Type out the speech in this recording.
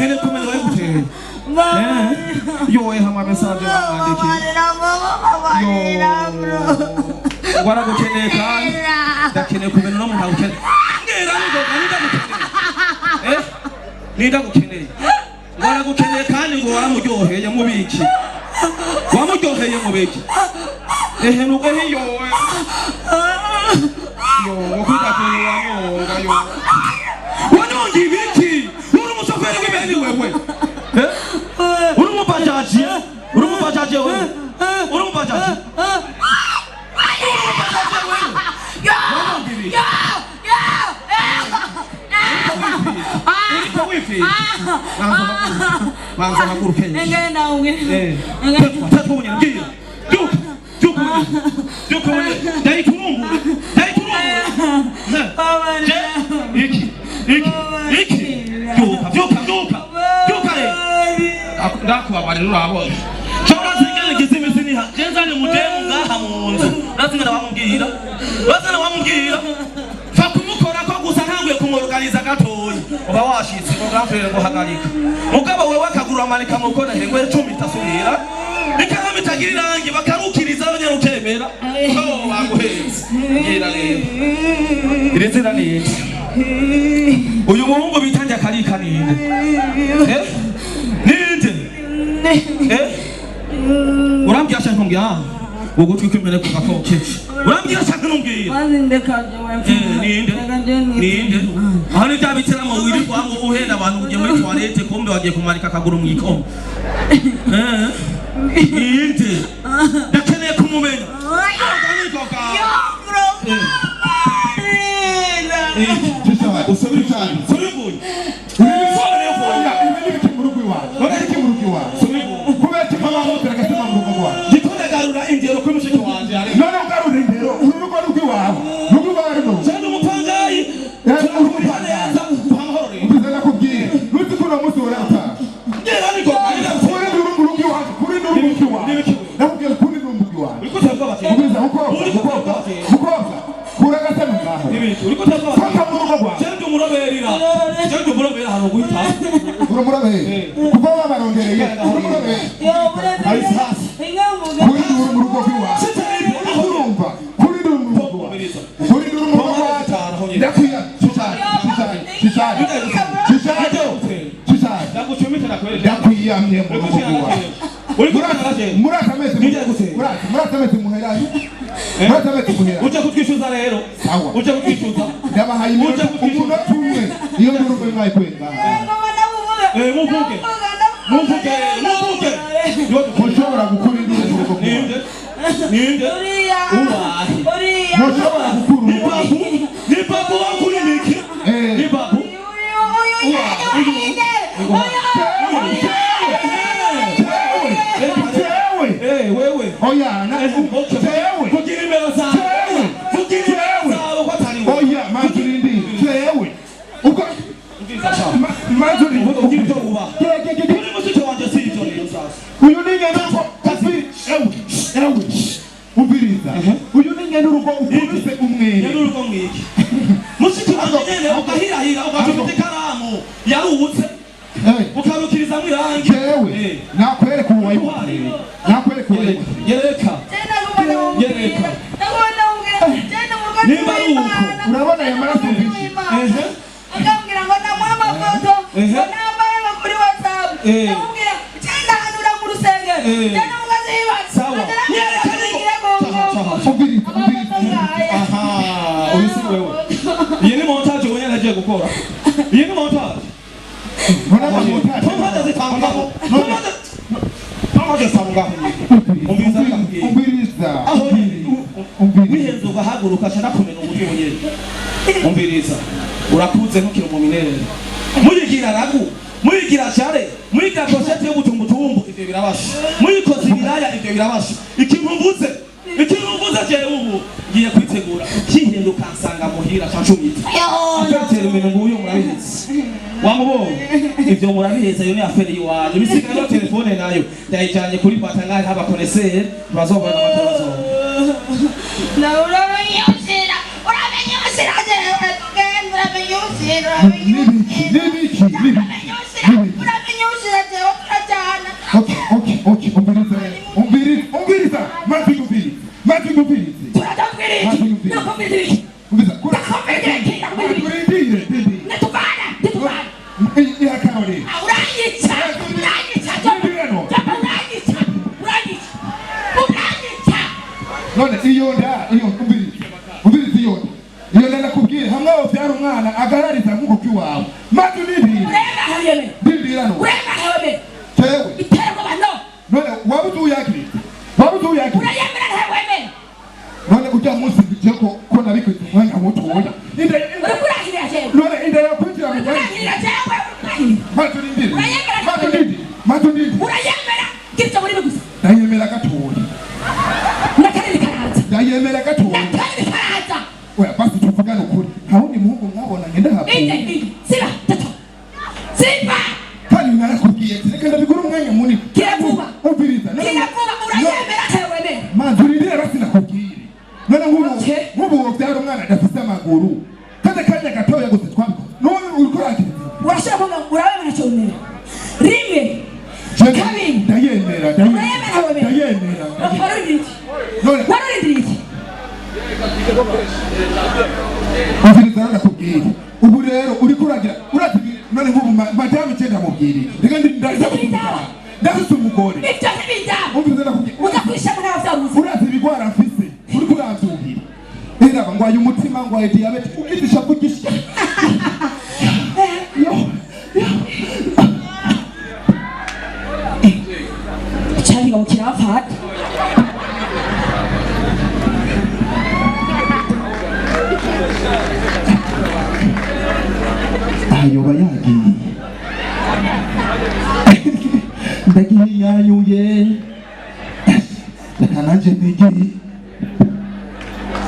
Nkeneye kumenya wayiguteye. Yowe, hama message bamwandikiye. Yo, waragukeneye kandi ndakeneye kumenya uno muntu agukeneye. Mbwira ningoga, nindagukeneye, eh, nindagukeneye. Waragukeneye kandi ngo waramuryoheye mubiki? Wamuryoheye mubiki? Ehe, nuko ehe, yowe, yo kwita kuntu wanyonga, yo wanyonga ibiki? Uri umushoferi w'ibeni wewe? Eh, uri umubajaji? Uri umubajaji wewe? Uri umubajaji? Uri umubajaji wewe? Wanyonga ibiki? Uriko wifisha. Banza haguruke. Ngenda. Tatu nyine, ngiye. Byuka, byuka ubunyene, byuka ubunyene, ndayiturumbure, ndayiturumbure. Je iki, iki, iki? Byuka, byuka, byuka, byuka rero. Ndakubabarira, urabona shobora zingana ngize imisi niha je nzanye umudemu ngaha mu nzu, urazingana wamubwira, urazingana wamubwira. Fa kumukorako gusa, ntanguye kumworuganiza gatoyi, uba washitse ngo grafere ngo hagarika. Mugabo wewe akaguru amanika mukona ngo 10 itasubira, ikaramu itagira irangi bakarukiriza nyene ukemera. Oh, baguhetse. Ngira rero, iri zina ni inde? Uyu muhungu bita Njakarika ninde? Eh, ninde? Eh, urambwira cyangwa ntumbwira? Ah, ugutwi kw'imbere kuva kokeje. Urambwira cyangwa ntumbwira? Eh, ninde, ninde? Aho ni bya biteramo wirirwamo uhenda abantu ugiye muri toilette, kumbe wagiye kumanika akaguru mu ikoma. Eh, ninde? Ndakeneye kumumenya. Koga. Shishani. Subiguye. Oya, ibi ni ibiki mu rugo iwacu? None iki mu rugo iwacu? Kubera ko bahohotera agatima mu rugo rwacu. Ndiko ndagarura indero kuri mushiki wanje. None ugarura indero, uru rugo ni urw'iwawe, rugo iwawe runo. Cyane umupangayi. Eh, uri Turakubwira neza, duha amahoro rero. Umviza, nakubwiye, ntuzi ko uno munsi urataha. Ngera niko. Kuri nduru mu rugo iwacu, kuri nduru mu rugo iwacu, nakubwiye, kuri nduru mu rugo iwacu. Uriko uterwa bati. Umviza, mukobwa, mukobwa, mukobwa, kura agatema ngaho. Ibiki uriko uterwa bati? Fata mu rugo rwawe. Cyane umuroberera. Cyane umurobera hano guhita. Urumurabeye kuva wabarondereye, urumurabeye. Kuri nduru mu rugo rw'iwacu, urumva? Kuri nduru mu rugo rwacu, kuri nduru mu rugo rwacu, ndakwiya. Shishani, shishani, shishani, shishani, shishani. Ndagucumita, nakwereka. Ndakwiyamye mu rugo rw'iwacu. Uriko uterwa. Muri aka mezi, muri aka mezi muherayo, muri aka mezi muherayo. Uje kutwishyuza rero. Sawa. Uje kutwishyuza. Ndabahaye iminota, umunota umwe, iyo nduru mwe mwayikwenga. Eh, muvuge. Muvuge, muvuge. Mushobora gukura induru mu rugo rwacu? Ninde? Ninde? Uwahe? Mushobora gukura Ni urugo? babu? Ni babu wakuri niki? Eh. Ni babu? Jewe, jewe. Eh, wewe. Oya, na jewe. Vugira nimero zawe. Jewe. Vugira nimero zawe ko atari wowe. Oya, manzurindi, jewe ubwo manzurindi. Ugira ibyo wubaha. Uri mushiki wanje, si ibyo rero sasa. Uyu ni nyene urugo. Ewe, ewe, umviriza, uyu ni nyene urugo ukubise umwere. Nyene urugo mwiki? Mushiki wanje nyene, ukahirahira ugacumita ikaramu yarutse, ukarukirizamwo irangi. Jewe. Eh. Nakwereka uwo wayimuteye, nakwereka uwo wayimuteye. Yereka. Yereka. Nimba ari uko. Urabona aya maraso mvishe? Ehe. Akambwira ngo namuhe amafoto, Ehe. ngo nambaye ngo kuri WhatsApp. Eh. Ndamubwira cyenda hanura mu rusengero. Eh. Cyenda mugazi yibatse. Sawa. Nyereka niko. Caha, caha. Umviriza, umviriza. Aha, uyu si wewe. Iyi ni montage ubu nyene agiye gukora. Iyi ni montage. None amamontage. Montage zitangwaho. Montage. Montage zitangwaho. Umviriza, ndakubwira. Umviriza. Aho nyene. Umviriza. Wihenze ugahaguruka, aca ndakumena umutwe nyene. Umviriza. Urakuze, ntukiri umuminere. Murigira ragu, murigira share, murigira pochette yo gutumbutumbu, ivyo birabasha. Murikoze ibiraya, ivyo birabasha. Ikintu mvuze, ikintu mvuze jewe ubu ngiye kwitegura. Ukihinduka nsanga muhira ca ncumita. Affaire ibintu nguyu murabizi. Wamubonye? Ivyo murabizi, iyo ni affaire yiwanyu. Bisigaye no telefone nayo ndayijanye kuri batangari haba connaisseur bazobona amatabazo. Nawe uramenyushira, uramenyushira jewe tugenda, uramenyushira, Nibiki, uramenyushira. nibiki, nibiki? Okay, umviriza, umviriza, umviriza, maze umvirize, maze umvirize. Turatambwira iki? Ndakumvira iki? Umviriza, kura. Ndakumvira iki? Ndakumvira iki? Urindire, ndindire. Nituvana, nituvana. Ihakarore. Uranyica, uranyica, jamba, uranyica, uranyica, uranyica. None iyo nda, iyo umviriza, umviriza iyo nda. Iyo nda nakubwiye hamwe wovyara umwana agarariza nk'uko kw'iwawe. Maze unindire. Urema haweme, Ndindira no. urema haweme. Jewe. Iterabwoba no. None waba uzi uyakiriza? Waba uzi uyakiriza? Urayemera ntawemera. None ujya munsi nje ko nabikoze umwanya mutoya. Inda Uriko urahirira jewe. none inda yakwinjira mu Uriko mwanya. urahirira jewe, uriko urahirira. Maze unindire. Urayemera Maze unindire. Maze unindire. Urayemera, gira muri gusa. Ndayemera gatoya. Nakariri karaza. Ndayemera gatoya. Nakariri karaza. Oya basi tuvugane ukuri. Nta wundi muhungu mwabona ngenda Inde, hapfuye. inde. Siba, tatu. Siba. Kandi narakubwiye ati reka ndabigura umwanya munini. Gira vuba. Umviriza. None- Gira vuba, urayemera ntawemera. Manzi urindire basi nakubwire. None nk'ubu Okay. nk'ubu wovyara umwana adafise amaguru. Kandi akanya gatoya gusa twabikoze. None uriko urakiriza. Urashobora kuvuga ngo urabemera icyo wemera. Rimwe, kabiri. Ndayemera, ndayemera. Urayemera wemera. Ndayemera. Warurindiriye iki? None Warurindiriye iki? umviriza rero ndakubwire. Ubu rero uriko uragira urazi none nk'ubu madamu je ndamubwire. Reka ndafise ndafise umugore. Ibyo ntibindaba. Umviriza ndakubwire. Uza kwishamo n'abavyaruzi. Urazi ibigwara mfise uriko uramvyuhira. Eraba ngwaye umutima ngwaye diyabete ugize ishavu gisha. Yo, yo. Cyari ngo kirafata. Ayoba yagiye. Ndagiye yanyuye. Reka nanje nigiye.